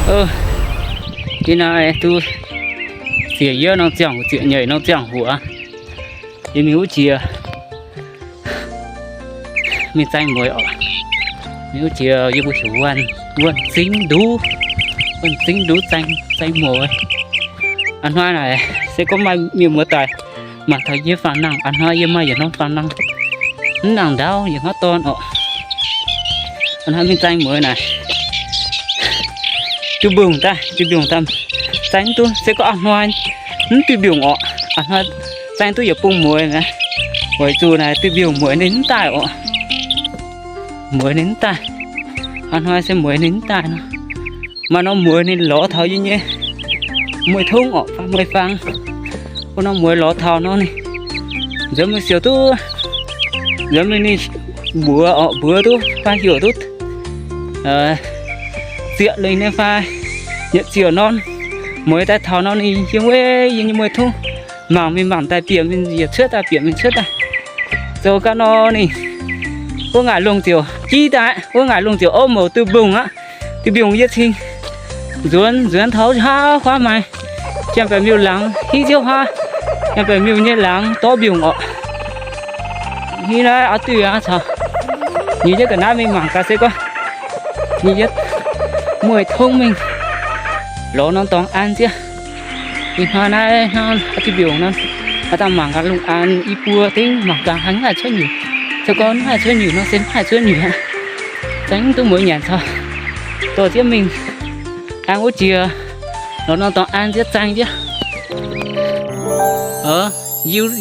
Ov, ih hnoi duqv ziec yie norm ziangh hoc, ziec nyeic norm ziangh hoc, yie mingh wuov jiex mingh zaeng mueiz oc. Mingh wuov jiex yie mbuo heuc wuonh, wuonh zingv nduov, wuonh zingv nduov zaeng, zaeng mueiz. A'hnoi naaic se gorngv maaih mienh muoz-doic mangc taux yie fangx nangh, a'hnoi yie maaih yietc norm fangx nangh, mv nangh ndaauv yietc hnoi dorn oc. A'hnoi mingh zaeng mueiz naaic, duih mbiungc daaih, duih mbiungc daaih, zaeng mv duqv. Se gorngv a'hnoi mv duih mbiungc oc, a'hnoi zaeng duqv yietc bung mueiz mi'aqv. Weic zuqc naaic duih mbiungc mueiz ninh mv daaih oc. Mueiz ninh mv daaih. A'hnoi se mueiz ninh mv daaih nor. Maaih norm mueiz ninh lorz taux yie nyei mueiz-tongv oc, fai mueiz-fangx. Wuov norm mueiz lorz taux nor ninh nzuonx mingh siouc duqv, nzuonx mingh ninh mbuox oc, mbuox duqv fai heuc duqv zieqc lengh nyei fai yietc ziouc norm mueiz daaih taux nor ninh yiem wuov yie nyei mueiz-tongv mangc mingh mangc daaih bieqc mingh yietc cuotv daaih bieqc mingh cuotv daaih. Zoux gau nor ninh wuov ngaaic lungh ziouc jiv daaih, wuov ngaaic lungh ziouc ov mouc duih mbiungc aqv. Duih mbiungc yie cingx nzuonx, nzuonx taux haav huaav maaih janx-baeqc miuc-laangz hiuv ziouv huaav, janx-baeqc miuc nyei laangz dorv mbiungc orqc. Ni naaiv auv-duih aqv caux nyei yietv ga'naaiv mingh mangc gaax se gorngv nyei yietv mueiz-tongv mingh lorz norm dorngx an zieqv. Ih hnoi naaiv hnangv auv-duih mbiungc nor, aav dangh mangc gaax lungh an i buo dingv mangc gaax haaix mv haih cuotv nyutc. Se gorngv mv haih cuotv nyutc nor se mv haih cuotv nyutc aqv. Zaeng duqv mueiz nyanc caux dorh zieqv mingh an wuov jiex lorz norm dorngx an zieqv zaeng zieqv.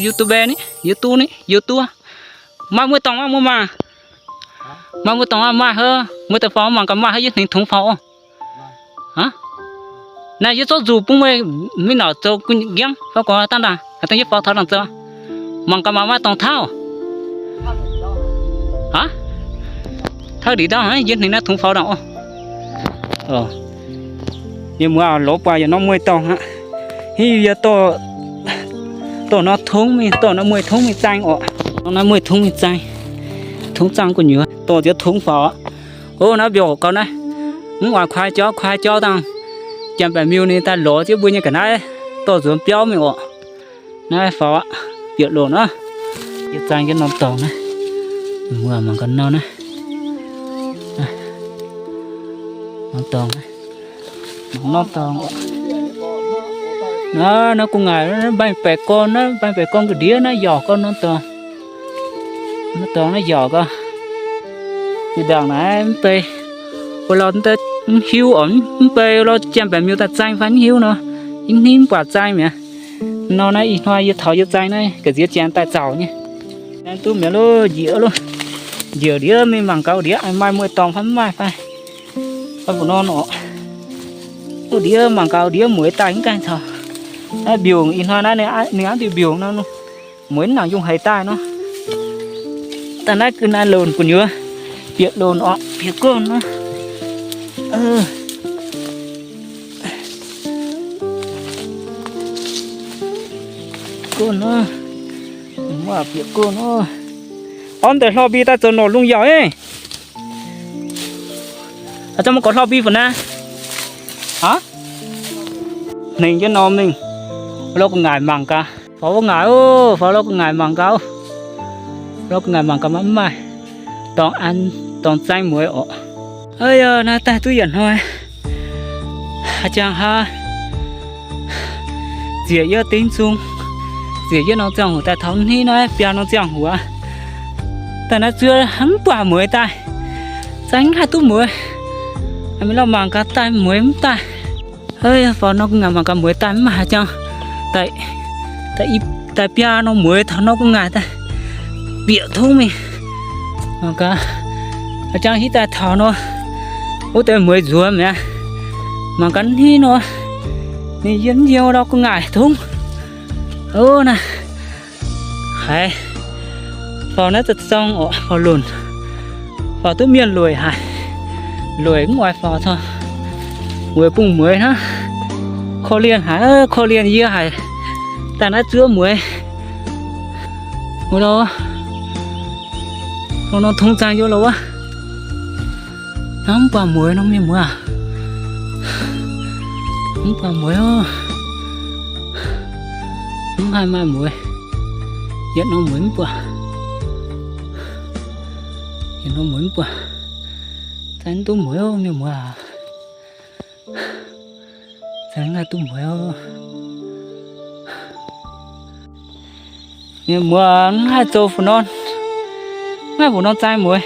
YouTube ni, YouTube ni, YouTube. Maaih mueiz-dorngh maah, mueiz maah? Maaih mueiz-dorngh maah, maaih haaix, mueiz daaih faaux mangc gaax maaih haaix yietv hningx tongx faaux oc. Naaiv yie zorqv nzuqc bun meih mingh naaic zoux gu'nyiec nqiangv fai gorx dangh ndaangc, haaix dangh yie faaux taux ndaangc zoux. Mangc gaax maaih maaih dorngx tauv. Tauv ndiev ndau, yietv hningx naaiv tongx faaux ndaangc oc. Mienh muoz, lorz buatc yietc norm mueiz-dorngh aqv. Hiuv yie dorh, dorh norm tongx mingh, dorh norm mueiz-tongx mingh zaeng oc. Norm naaiv mueiz-tongx mingh zaeng, tongx zaeng gu'nyuoz dorh nziex tongx faaux aqv. Ov, naaiv mbiorngz gau naaiv, mv oix kuaai jauv, kuaai jauv dangh janx-baeqc miuc ninh daaih lorz zieqv mbuo nyei ga'naaiv dorh nzuonx biauv mingh oc. Naaiv faaux aqv, bieqc loc aqv. Yie zaeng jienv norm dorngx naaiv, muoz mangc gaax nor naaiv, norm dorngx naaiv. Naaiv, naaiv gu'nguaaic mbaengx baeqc gorn, naaiv mbaengx baeqc gorn ga'ndiev naaiv yaauc gau norm dorngx. Norm dorngx naaiv yaauc gau. Zinh ndaangc naaiv mv bei, wuov lauh mv hiuv oc, mv bei wuov lauh janx-baeqc miuc daaih zaeng fai mv hiuv nor, mv hningv mv buatc zaeng mi'aqv. Nor naaiv ih hnoi yie taux yie zaeng naaiv ga'nziex janx daaih zaux nyei. Zaeng duqv mi'aqv loh, njiec loh. Njiec ndiev mingh mangc gaax ndiev maaih mueiz-dorngh fai mv maaih fai. Fai mbu'ndongx nor, wuov ndiev mangc gaax ndiev mueiz daaih mv gaengh caux. Naaiv mbiungc ih hnoi naaiv ninh aqv, mbiungc nor, mueiz mv nangc yungh haiz daaih nor. Daaih naaiv ga'naaiv lonc gu'nyuoz, bieqc lonc orqc, bieqc gonv nor. Gonv nor, bieqc gonv nor. Orv deix hlor mbi daaih zoux norqc lungh yaac, eh. Aa, zungv maiv gorx hlor mbi fai naaiv? Hnengx jienv norm mingh, lorz gu'nguaaic mangc gaax. Faaux wuov ngaaic oc, faaux lorz gu'nguaaic mangc gaax oc. Lorz gu'nguaaic mangc gaax maaih mv maaih dorngx an, dorngx zaeng mueiz orqc. Ov, yaac naaiv daaih duqv yietc hnoi. Aa, jangx haaix, ziec yie ding zung, ziec yie norm ziangh hoc daaih taux hnangv naaiv biaa norm ziangh hoc aqv. Daaih naaiv zuov mv buatc mueiz daaih, zaeng mv haih duqv mueiz. Mingh lorz mangc gaax daaih mueiz mv daaih. Faaux norm gu'nguaaic mangc gaax mueiz daaih mv maaih haaix jangx. Daaih biaa norm mueiz taux norm gu'nguaaic daaih bieqc tongv mingh. Mangc gaax, jangx hitv daaih taux nor, wuov deix mueiz nzuonx mi'aqv. Mangc gaax hnangv nor, ninh yiem yiem norm gu'nguaaic tongv. Ov, naaiv haiz faaux naaiv za'zorng orqc, faaux lunc, faaux duqv mienh lueic haic. Lueic mv oix faaux caux weic bung mueiz hnangv. Korv-lienh haic, korv-lienh yie haic. Daaih naaiv zuov mueiz. Wuov lorqc, norm tongv zaeng yie lorqc wuov. Hnangv mv buatc mueiz nor mienh muoz aac. Mv buatc mueiz oc. Mv haih maaih mueiz. Yietc norm mueiz mv buatc. Yietc norm mueiz mv buatc. Zai mv duqv mueiz oc, mienh muoz aac. Zai mv haih duqv mueiz oc. Mienh muoz, mv haih zoux fu norm, mv haih fu norm zai mueiz.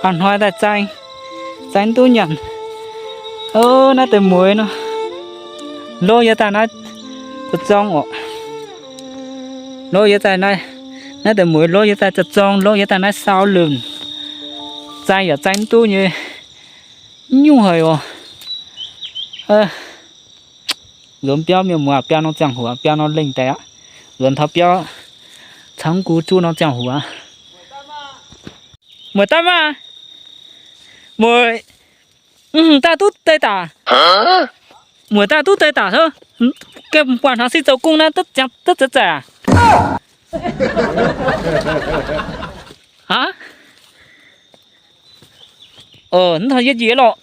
A'hnoi daaih zai, zai mv duqv nyanc. O, naaiv deix mueiz nor, lov yie daaih naaiv zorng-zorng oc. Lov yie daaih naaiv, naaiv deix mueiz lov yie daaih zorng-zorng, lov yie daaih naaiv sau lunc. Zai yaac zai mv duqv nyei, mv nyungc haic oc. Nzuonx biauv mienh muoz, biaa norm ziangh hoc, biaa norm lengh deix aqv. Nzuonx taux biauv camv gu zuqv norm ziangh hoc. Mueiz daaih maah! Mueiz, mv hmz daaih duqv deix daaih. Mueiz daaih duqv deix daaih, gaengh buatc hnangv se zoux gong naaiv duqv zeix zeix aac. Aav, mv taux yie njiec lorqc.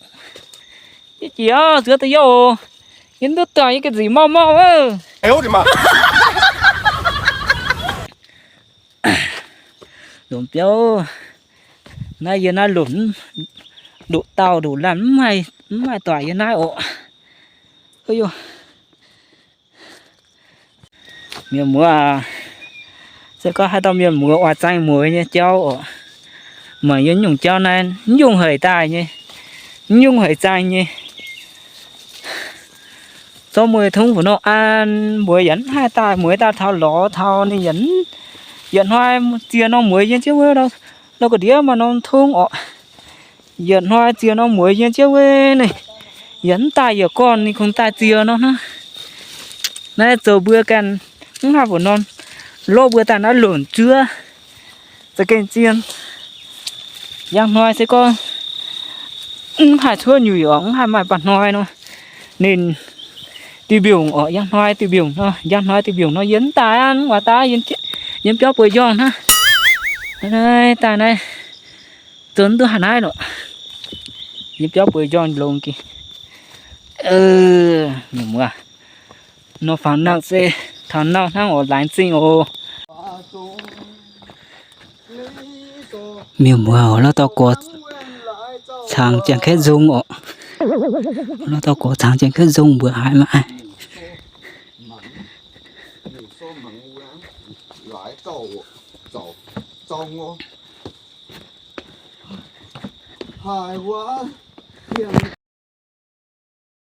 Yie njiec zuov deix yie oc. Yie mv duqv daaih, yie gengh nzic mauv mauv oc. Nzuonx biauv, naaiv yie naaiv lunc, nduqc dauh nduqc laanh mv maaih, mv maaih doic yie naaiv oc. Mienh muoz aac, se gorngv haaix dauh mienh muoz oix zaeng mueiz nyei jauv oc, mangc yie nyungc jauv naaiv, mv nyungc haic daaih nyei, mv nyungc haic zaeng nyei. Zorqv mueiz tungv fu nor an, mueiz yaac mv haih daaih, mueiz daaih taux lorz taux ninh yaac, yietc hnoi ziex norm mueiz yiem jienv wuov, lauh ga'ndiev maaih norm tungv oc. Yietc hnoi ziex norm mueiz yiem jienv wuov, ninh yaac mv daaih yietc gorn, ninh kungx daaih ziex norm hnangv. Naaiv zoux mbuo ganh mv haih fu norm, lov mbuo daaih naaiv lunc zuov za'gengh zien. Njang hnoi se gorngv mv haih cuotv nyuic oc, mv haih maaih mba'hnoi nor, ninh diuh mbiungc oc, njang hnoi diuh mbiungc nor, njang hnoi diuh mbiungc nor yie mv daaih aqv, mv oix daaih, yiem biauv bueix njormh hnangv. Daaih naaiv zoux duqv haaix naaiv lorqc. Yiem biauv bueix njormh longx geh. Mienh muoz, nor faaux nangh se taux nangh hnangv oc, laengz zingh oc. Mienh muoz, lov dauh gorx cangx janx-kaeqv nzung oc. Lov dauh gorx cangx janx-kaeqv nzung mbuoqc haiz maiv